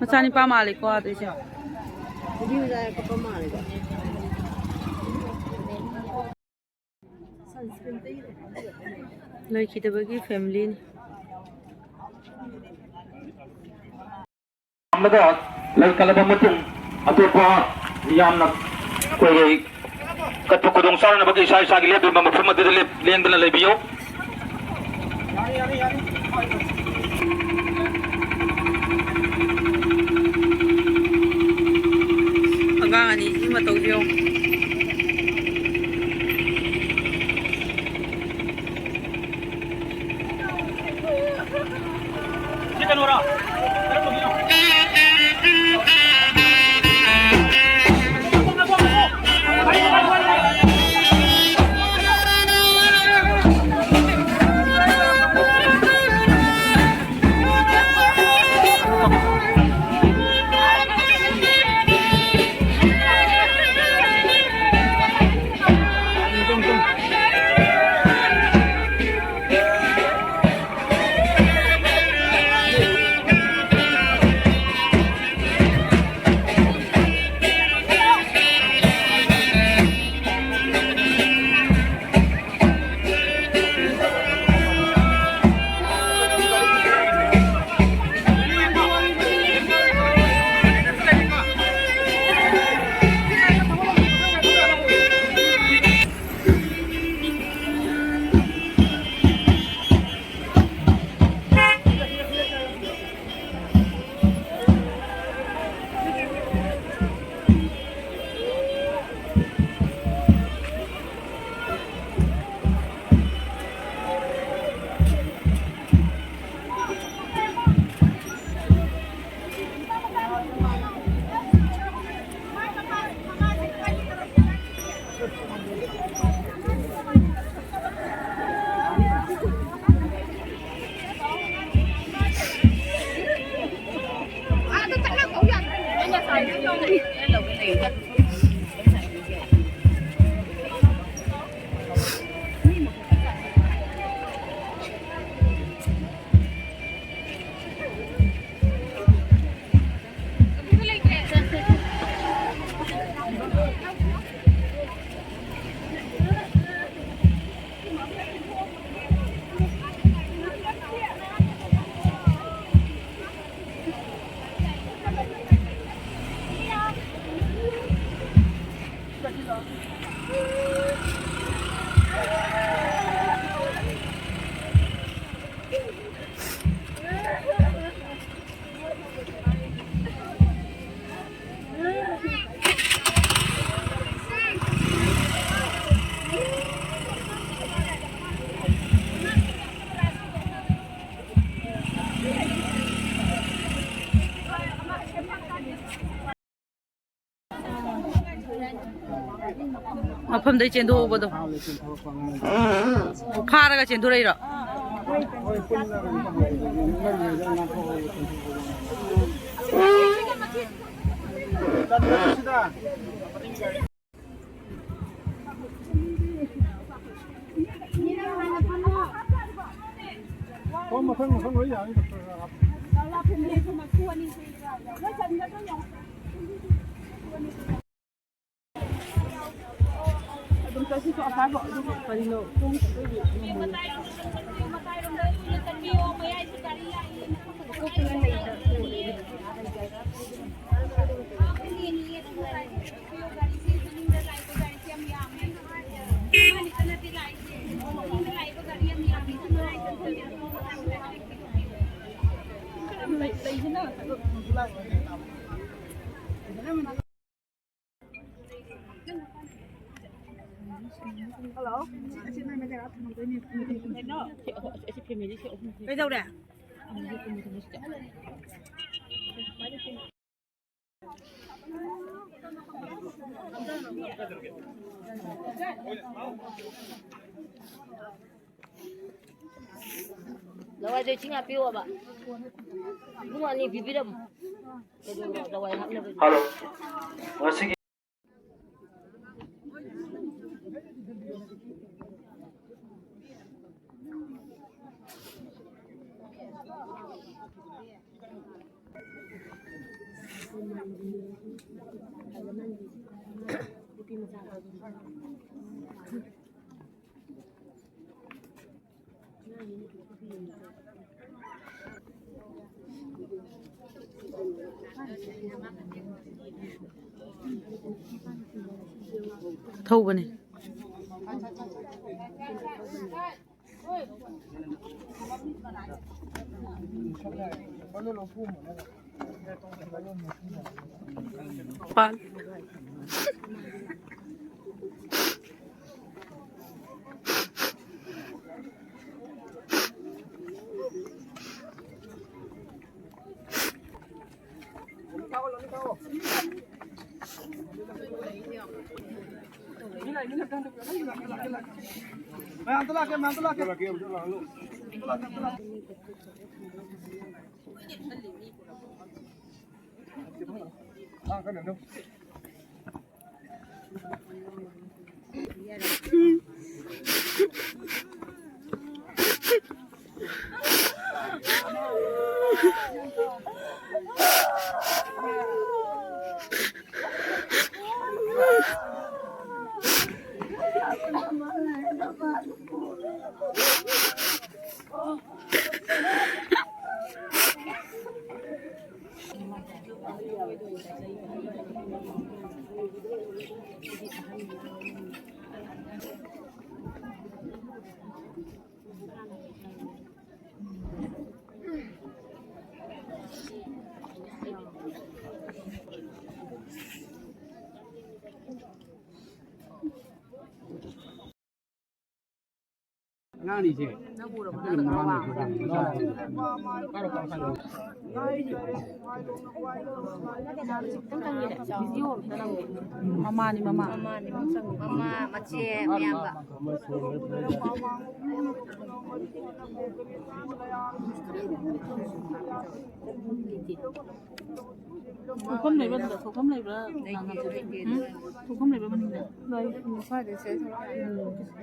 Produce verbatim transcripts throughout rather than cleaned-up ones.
ꯃꯆꯥꯅꯤꯄꯥ ꯃꯥꯜꯂꯦꯀꯣ ꯑꯗꯨꯏꯁꯦ꯫ ꯂꯩꯈꯤꯗꯕꯒꯤ ꯐꯦꯃꯤꯂꯤꯅꯤ꯫ ꯊꯝꯂꯒ ꯂꯩ ꯀꯠꯂꯕ ꯃꯇꯨꯡ ꯑꯇꯣꯞꯄ ꯃꯤꯌꯥꯝꯅ ꯑꯩꯈꯣꯏꯒꯤ ꯀꯠꯄ ꯈꯨꯗꯣꯡ ꯆꯥꯅꯅꯕꯒꯤ ꯏꯁꯥ ꯏꯁꯥꯒꯤ ꯂꯦꯞꯂꯤꯕ ꯃꯐꯝ ꯑꯗꯨꯗ ꯂꯦꯞ-, ꯂꯦꯡꯗꯅ ꯂꯩꯕꯤꯌꯨ꯫ ꯑꯉꯥꯡ ꯑꯅꯤꯁꯤ ꯃꯇꯧꯁꯦ ꯌꯦꯡꯉꯨ꯫ ꯃꯐꯝꯗꯩ ꯆꯦꯟꯊꯣꯛꯍꯧꯕꯗꯣ꯫ ꯐꯥꯔꯒ ꯆꯦꯟꯊꯣꯔꯛꯏꯔꯣ? ꯃꯊꯪ ꯃꯊꯪ ꯂꯣꯏ ꯌꯥꯅꯤ꯫ ꯑꯗꯨꯝ ꯆꯠꯁꯤꯀꯣ, ꯑꯁꯥꯏꯐꯥꯎ꯫ ꯑꯗꯨꯒ ꯀꯔꯤꯅꯣ? ꯈꯣꯡ ꯆꯠꯇꯣꯏꯗꯤ ꯉꯝꯃꯣꯏ꯫ ꯀꯩꯗꯧꯔꯦ? ꯂꯋꯥꯏꯗꯣ ꯏꯁꯤꯡ ꯍꯥꯞꯄꯤꯌꯣꯕ꯫ ꯏꯕꯨꯡꯉꯣ, ꯑꯅꯤ ꯄꯤꯕꯤꯔꯝꯃꯣ꯫ ꯀꯩꯗꯧꯔꯕ? ꯂꯋꯥꯏ ꯍꯥꯞꯅꯕ꯫ ꯍꯜꯂꯣ꯫ ꯉꯁꯤꯒꯤ ꯊꯧꯕꯅꯦ꯫ ꯄꯥꯜ꯫ ꯑꯉꯥꯡꯅꯤꯁꯦ꯫ ꯃꯃꯥꯅꯤ, ꯃꯃꯥ꯫ ꯃꯃꯥꯅꯤ, ꯃꯃꯥ, ꯃꯆꯦ ꯃꯌꯥꯝꯕ꯫ ꯊꯣꯛꯐꯝ ꯂꯩꯕ꯭ꯔꯥ ꯑꯗꯨꯗ? ꯊꯣꯛꯐꯝ ꯂꯩꯕ꯭ꯔꯥ? ꯂꯩꯇꯦ, ꯂꯩꯇꯦ, ꯎꯝ? ꯂꯩꯇꯦ꯫ ꯊꯣꯛꯐꯝ ꯂꯩꯕ꯭ꯔꯥ ꯃꯅꯤꯡꯗ? ꯂꯩ, ꯁ꯭ꯋꯥꯏꯗ ꯁꯦ꯫ ꯎꯝ꯫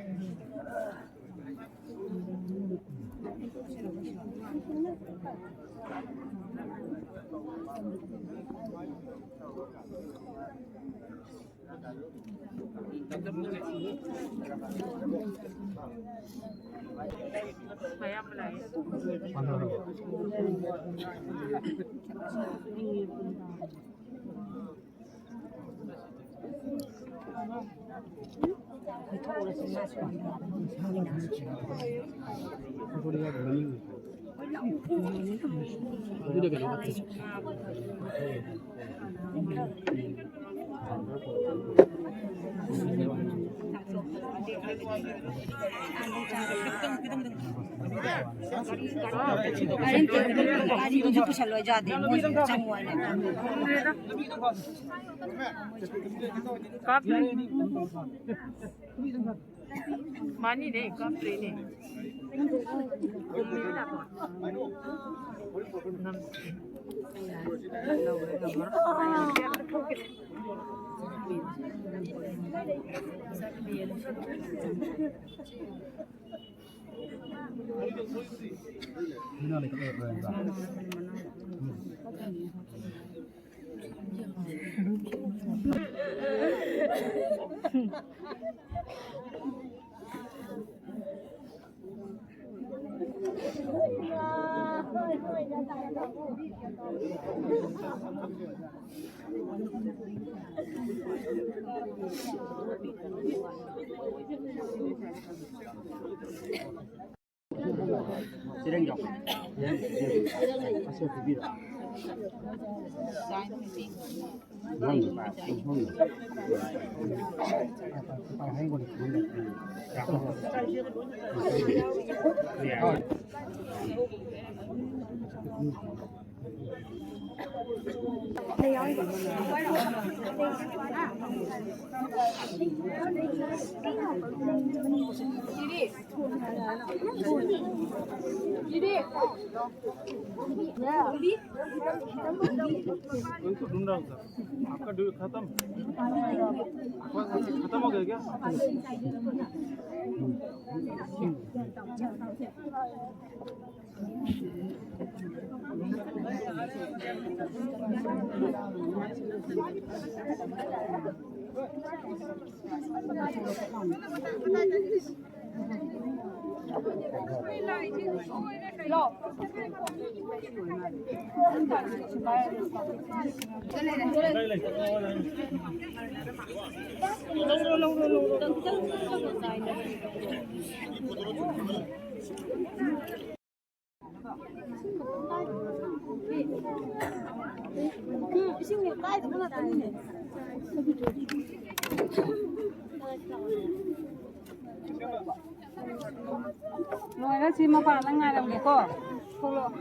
ꯒꯥꯔꯤꯗꯨꯁꯨ ꯄꯨꯁꯜꯂꯣ ꯌꯥꯗꯦ, ꯃꯣꯏ ꯆꯪꯉꯣ ꯍꯥꯏꯅ꯫ ꯀꯥꯞꯇ꯭ꯔꯤ꯫ ꯃꯥꯅꯤꯅꯦ, ꯀꯥꯞꯇ꯭ꯔꯤꯅꯦ꯫ वही तो ढूंढ रहा हूँ सर। आपका ड्यू खत्म? खत्म हो गया क्या? ꯏꯁꯤꯡ ꯀꯥꯏꯗꯕ ꯉꯥꯛꯇꯅꯤꯅꯦ꯫ ꯂꯣꯏꯔ ꯁꯤ ꯃꯄꯥꯟꯗ ꯉꯥꯏꯔꯝꯒꯦꯀꯣ꯫ ꯊꯣꯛꯂꯛꯑꯣ꯫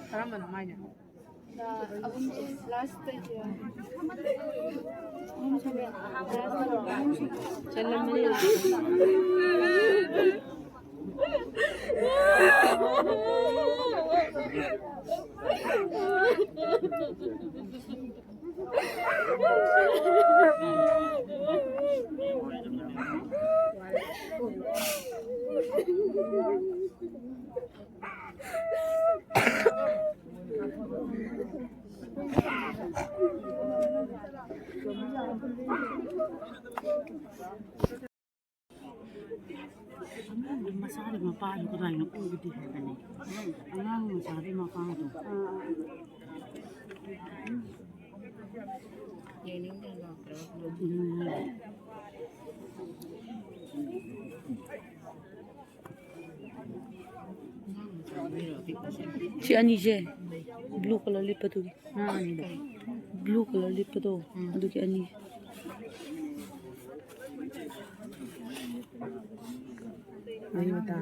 ꯀꯔꯝꯕꯅꯣ ꯃꯥꯏꯅ? ꯑꯍꯨꯝꯁꯦ ꯂꯥꯁꯇ ꯑꯍꯨꯝꯁꯦ ꯂꯥꯁꯇ ꯑꯍꯨꯝꯁꯦ ꯆꯜꯂꯝꯃꯅꯤ꯫ ꯑꯉꯥꯡ ꯃꯆꯥꯗꯤ ꯃꯄꯥꯗꯨ ꯀꯗꯥꯏꯅꯣ ꯎꯒꯗꯦ ꯍꯥꯏꯕꯅꯤ꯫ ꯑꯉꯥꯡ ꯃꯆꯥꯗꯤ ꯃꯄꯥꯗꯣ꯫ ꯁꯤ ꯑꯅꯤꯁꯦ, blue colour ꯂꯤꯠꯄꯗꯨꯒꯤ꯫ ꯎꯝ꯫ Blue colour ꯂꯤꯠꯄꯗꯣ, ꯎꯝ꯫ ꯑꯗꯨꯒꯤ ꯑꯅꯤ꯫